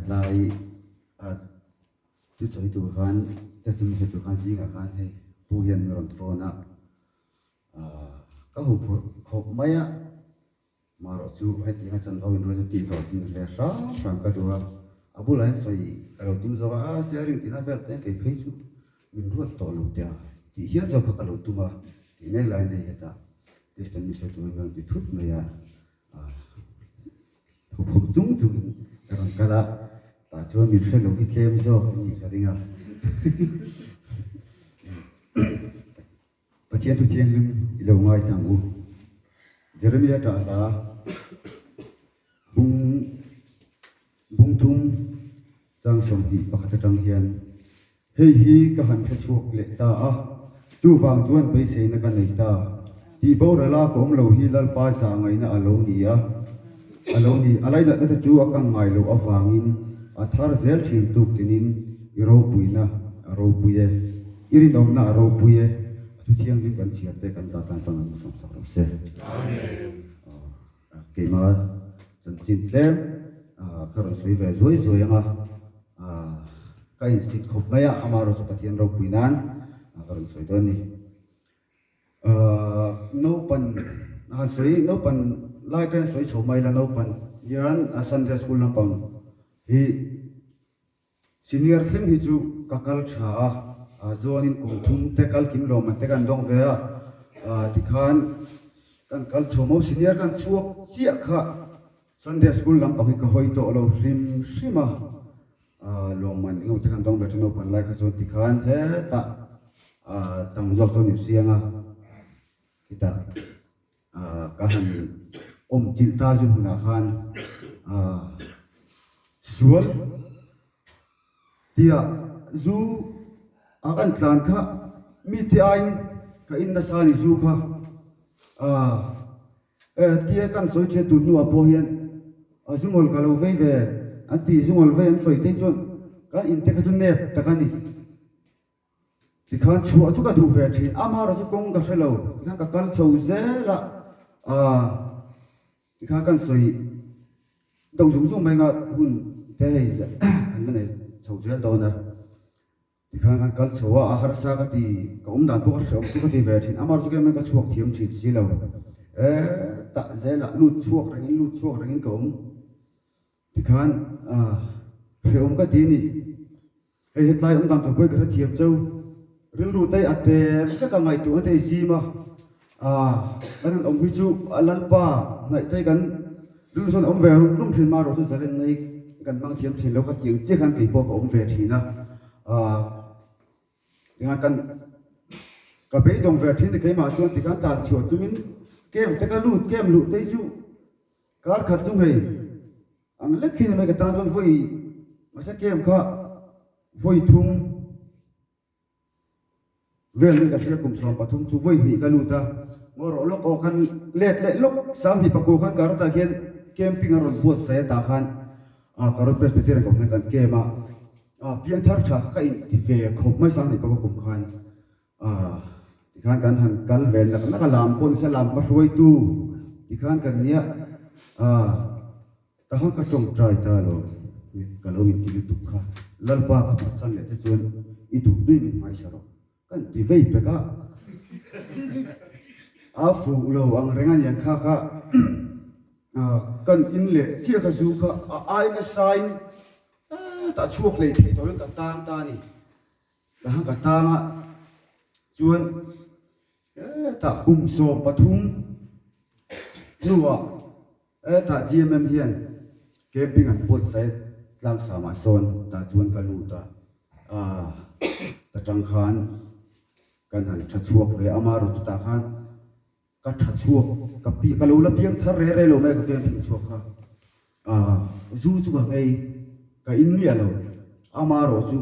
Tlai thusawi tur khan testimony sawi tur khan zingah khan hei pu hian min rawn phone a, ka huphurh khawp mai a, marawh chu hetiang a chanvo in ruai chu tih hlawh tlin ve hram hram ka duh a, a bulah hian sawi ka lo tum zawk a, a sharing tihna vel te kei phei chu min ruat tawh lo teh a tih hial zawk kha ka lo tum a tih mek laiin hei hetah testimony sawi turin min rawn ti thut mai a. Thuphur chung chungin ka rawn kal a, tah chuan min hre lo hi tlem zawk a nih ka ring a. Pathian thu thianghlim i lo ngaithla ang u. Jeremiah ṭah hla bung bung thum chang 20 pakhat aṭang hian Hei hi ka han hre chhuak leh ta a, chuvang chuan beiseina ka nei ta. Tih borala ka awm lo hi Lalpa zah ngaihna a lo ni a, a lo ni. A lainatna te chu a kang ngai loh avangin a thar zel thin tuk tinin i ropuina a ropui e, i rinawmna a ropui e, a thu thianghlim kan chhiar te kan zah tan pawn an sawmsak rawh se. Keimah chanchin tlem ka rawn sawi ve zuai zuai ang a. Ka insit khawp mai a, amaherawh chu Pathian ropui nan ka rawn sawi dawn a ni. Naupan a han sawi, naupan lai ka hian sawi chho mai la, naupan hian Sunday school lampang hi senior thleng hi chu ka kal tha a, zawnin kum thum te kal kim lo man te kan dawng ve a, tikhan kan kal chho mo senior kan chhuak chiah kha. Sunday school lampang hi ka hawi tawh lo hrim hrim a, lawmman engemaw te khan dawng ve thin naupan lai kha chuan tikhan hetah tang zawk chuan inhriang a, khitah ka han awm chilh ta zin hunah khan sual tia zu a kan tlan kha mite aiin ka in nasa a ni zu kha. Tia kan sawi ṭhiat tun hnuah pawh hian a zungawl ka lo vei ve an ti, zungawl vei an sawi te chuan kan inte kha chu nep tak a ni. Tikhan chhuah chu ka duh ve ṭhin, amaherawh chu kawng ka hre lo, tikhan ka kal chho zel a, tikhan kan sawi deuh zung zung mai nga hun te hei an la nei chho zel dawn a. Tikhan kan kal chho a, a harsa ka ti, ka awm dan pawh ka hreawm chu ka ti ve thin, amar chu keimah ka chhuak thiam thin si lo, e tah zelah lut chhuak rengin lut chhuak rengin ka awm, tikhan hreawm ka ti a ni, hei hetlai awm dan tur pawhin ka hrethiam cheu, rilru te a tem vek a ngaihtuahna te a zim a, kan han awm hi chu a Lalpa hnaih te kan rilru chuan awm ve rum rum thin marawh chu zalenna hi kan hmang thiam thin lo kha tiang chiah khan kei pawh ka awm ve thin a, tikhan kan ka beidawng ve thin keimah chuan tikhan tan chhuah tumin kem te ka lut kem luh te chu kar khat chu hei ang lek hi ni mai ka tan chuan vawi mahse kem kha vawi thum. Vel hi ka hria kum 13 chu vawi hnih ka lut a, ngaw rawh lawk aw khan let leh lawk Sanghnih pakua khan Karot-ah khian camping a rawn buatsaih a tah khan Karot Presbyterian kohhran hian kan camp a, piangthar tha kha ka inti ve khawp mai Sanghnih pakua kum khan tikhan kan han kal ve nak nak a lam pawh nise lam ka hruaitu tikhan kan nia. Ka han ka tawngtai ta lo, ka lo inti lutuk kha. Lalpa ka phatsan leh che chuan i duh dui min hmaisa rawh. Kan ti vei pek a. A fuh lo ang reng a niang kha kha kan in leh chiah kha zu kha a ai nasain tah chhuak hlei thei tawhin ka tang ta a ni. Ka han ka tang a chuan hetah kum 13 hnuah Hetah GMM hian camping an buatsaih tlangsamah sawn tah chuan ka lut a, ta tang khan kan han tha chhuak ve amaherawh chutah khan ka tha chhuak ka pi ka lo la piang thar re re lo mai ka camping chhuak kha zu chu ka nghei ka in miah lo amaherawh chu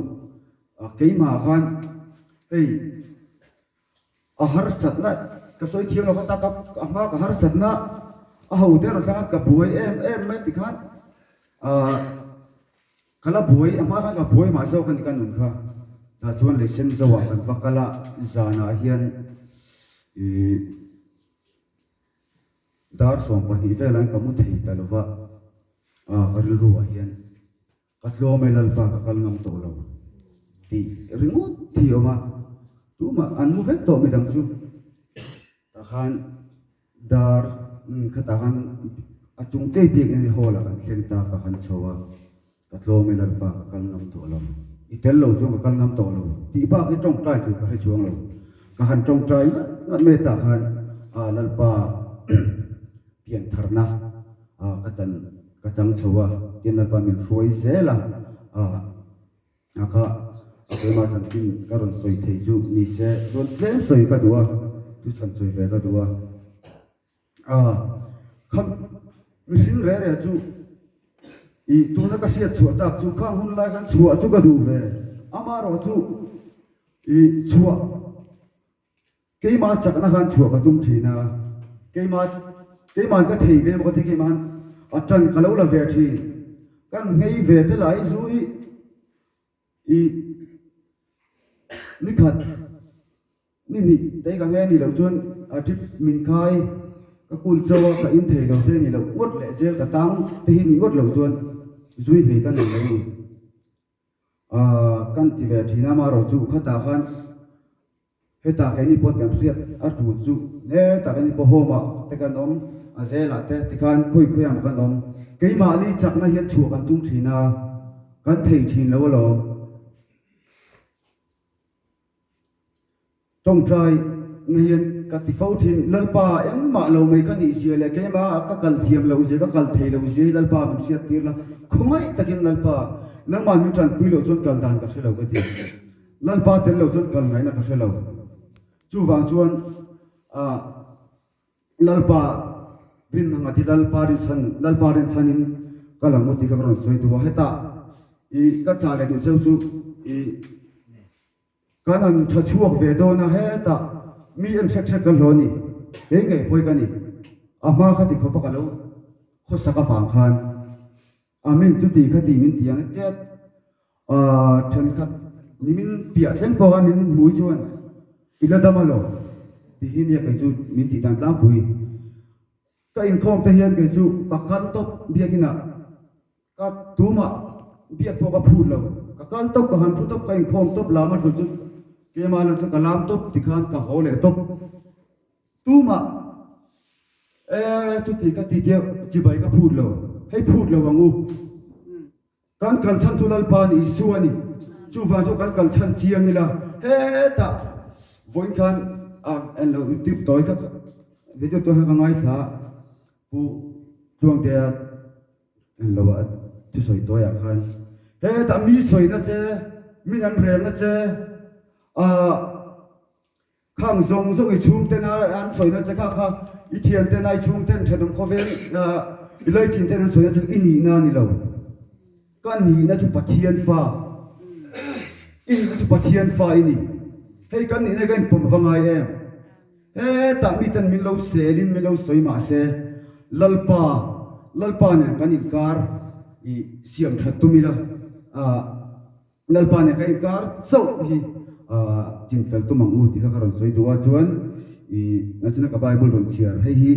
keimah khan hei A harsatna ka sawi thiam lo kha tak a, a hma ka harsatna a ho der atanga ka buai em em mai tikhan ah ka la buai a hma khan ka buai mah zawk a ni ka nun kha. Tah chuan lehsen zoah kan va kal a, zanah hian ih dar 12 velah hian ka mu thei ta lo va, ah ka rilru ah hian. Ka tlawm e Lalpa ka kal ngam tawh lo tih ringawt hi a awm a, tumah an mu vek tawh midang chu. Tah khan dar khatah khan a chung chei biak in hall ah kan thleng ta ka han chho a, ka tlawm e Lalpa ka kal ngam tawh lo, i tel lo chuan ka kal ngam tawh lo tih bak hi tawngtai tur ka hre chuang lo, ka han tawngtai ngat ngat mai tah khan Lalpa piantharna ka chan ka chang chho a, tin Lalpa min hruai zel a. A kha a keimah chanchin ka rawn sawi thei chu ni se chuan tlem sawi ka duh a, thu chhan sawi ve ka duh a. A kha mihring reh reh chu ih tuna ka hriat chhuah tak chu khang hun lai khan chhuah chu ka duh ve, amaherawh chu ih chhuah Keimah chakna khan chhuah ka tum thin a, keimah keimah'n ka thei ve maw ka ti keimah'n a tan ka lo la ve thin. Kan nghei ve te lai zu hi i nikhat ni hnih te ka nghei a nih loh chuan a trip min khai ka kul chauh a, ka in thei lo te a nih loh ngawt leh zel ka tang te hi nih ngawt loh chuan zui thei ka nei lo a ni. Kan ti ve thin a, amaherawhchu khatah khan Hetah keini pawh kan hriat a tul chu hetah keini pawh home ah te kan awm, a zelah te tikhan khawi khawi ah maw kan awm. Keimahni chakna hian chhuah kan tum thin a, kan thei thin lo alawm. Tawngtai na hian ka ti fo thin, Lalpa engmah lo mai ka nih zia leh keimah ka kal thiam loh zia, ka kal thei loh zia hi Lalpa min hriat tir la, khawngaih takin Lalpa nangmah min tanpui loh chuan kal dan ka hre lo ka ti. Lalpa tel lo chuan kal ngaihna ka hre lo. Chuvang chuan ah Lalpa rinna ngati Lalpa rinchhan Lalpa rinchhanin ka lang u tih kha ka rawn sawi duh a. Hetah i ka chah leh duh cheu chu i kan han tha chhuak ve dawn a, hetah mi en hrek hrek ka hlawh a ni. Kei ngei pawi ka ni. A hma kha ti khawpa ka lo khawsak avang khan Amen chuti kha ti min ti ang tia thenkhat nimin piah thleng pawh a min hmui chuan i la dam alo ti hi nia kei chu min tih dan tlangpui. Ka inkhawm te hian kei chu ka kal tawp biakin ah ka tumah biak pawh ka phut lo, ka kal tawp ka han thu tawp ka inkhawm tawp lam a hlul chu keimah lo chu ka lam tawp tikhan ka haw leh tawp. Tumah e chuti ka ti deuh chibai ka phut lo, hei phut lo ang u. Kan kal chhan chu Lalpa ni Isua a ni. Chuvang chu kan kal chhan chiang ila hetah vawiin khan a en lo youtube tawi kha video tawi kha ka ngaithla Pu Tluangtea en lo a thusawi tawiah khan hetah mi sawina che min an relna che ah Khang zawng zawng i chhungten a an sawina che kha kha i thianten a i chhungten thenawm khawvel i laichin ten an sawina che i nihna a ni lo. Ka nihna chu Pathian fa, i nihna chu Pathian fa i ni. Hei kan nihna hi ka inpawm va ngai em? Hetah miten min lo selin min lo sawi mah se Lalpa, Lalpa nen kan inkar i siam that tum ila. Lalpa nen ka inkar chauh hi chinfel tum ang u tih kha ka rawn sawi duh a, chuan i nachina ka Bible rawn chhiar hei hi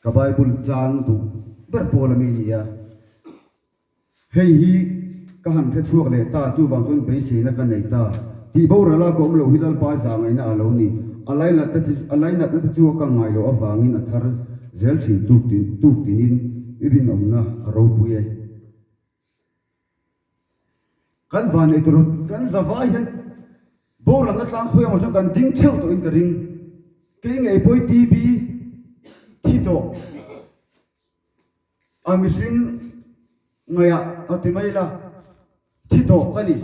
ka Bible chang duh ber pawl ami a ni a, hei hi ka han hre chhuak leh ta, chuvang chuan beiseina ka nei ta tih boral a ka awm loh hi Lalpa za ngaihna a lo ni, a lainatna te a lainatna te chu a kang ngai loh avangin a thar zel thin tuk tuk tinin i rinawmna a ropui e. Kan van ei tur kan zavai hian boralna tlang khawi ang chuan kan ding theuh tawhin ka ring. Kei ngei pawi TB thi tawh a mihring ngaihah a ti mai la, thi tawh ka ni,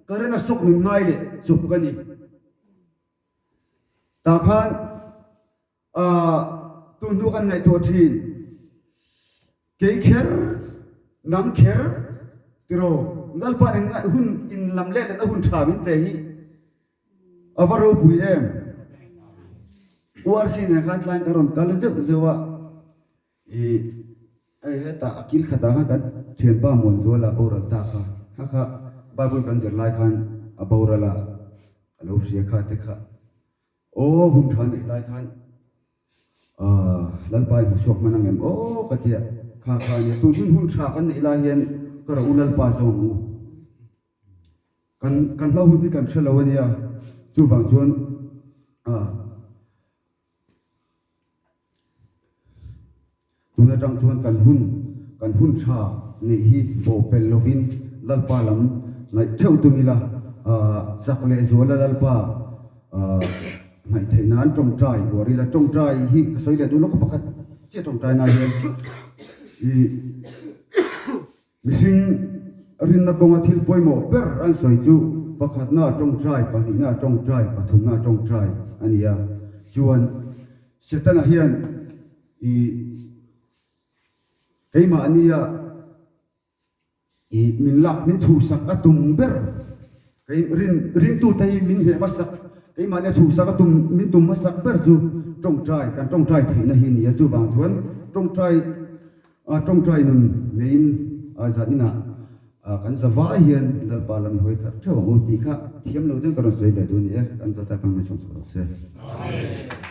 current a sawk nun ngai leh chawp ka ni. Tah khan Tun hnu kan ngaihtuah thin. Kei kher, nang kher tiraw Lalpa'n eng hun in lam leh lehna hun tha min pe hi a va ropui em. URC nen khan tlaiin ka rawn kal zeuh zeuh a, i hei hetah a kil khatah khan kan thianpa Muanzuala boral ta kha, kha kha Bible kan zir lai khan a boral a, ka lo hria kha te kha. Aw hun tha neih lai khan Lalpa i hmuchhuak hman ang em aw ka tia kha kha ania tun hun hun tha kan neih lai hian Ka ro u Lalpa zawng ang u. Kan kan hma hun hi kan hre lo a nia, chuvang chuan ah tun atang chuan kan hun kan hun tha neih hi bawhpelh lovin Lalpa lam ngaih theuh tum ila, ah chak leh zuala Lalpa ah ngaih theih nan tawngtai uar ila, tawngtai hi ka sawi leh duh lawk a pakhat chiah tawngtai na hian ih. Mihring rinna kawnga thil pawimawh ber an sawi chu pakhatna a tawngtai, pahnihna a tawngtai, pathumna a tawngtai a ni a. Chuan Setana hian i keimahnia i min lak, min chhuhsak a tum ber, kei rin ringtute hi min hneh hmasak, keimahnia chhuhsak a tum, min tum hmasak ber chu tawngtai, kan tawngtai theihna hi a ni a. Chuvang chuan tawngtai A tawngtai nun neiin a zan inah kan za vai hian Lalpa lam i hawi thar theuh ang u tih kha thiam lo deuh ka rawn sawi ve duh a ni e. Kan za ta kan ngaihsawm sak rawh se. Amen.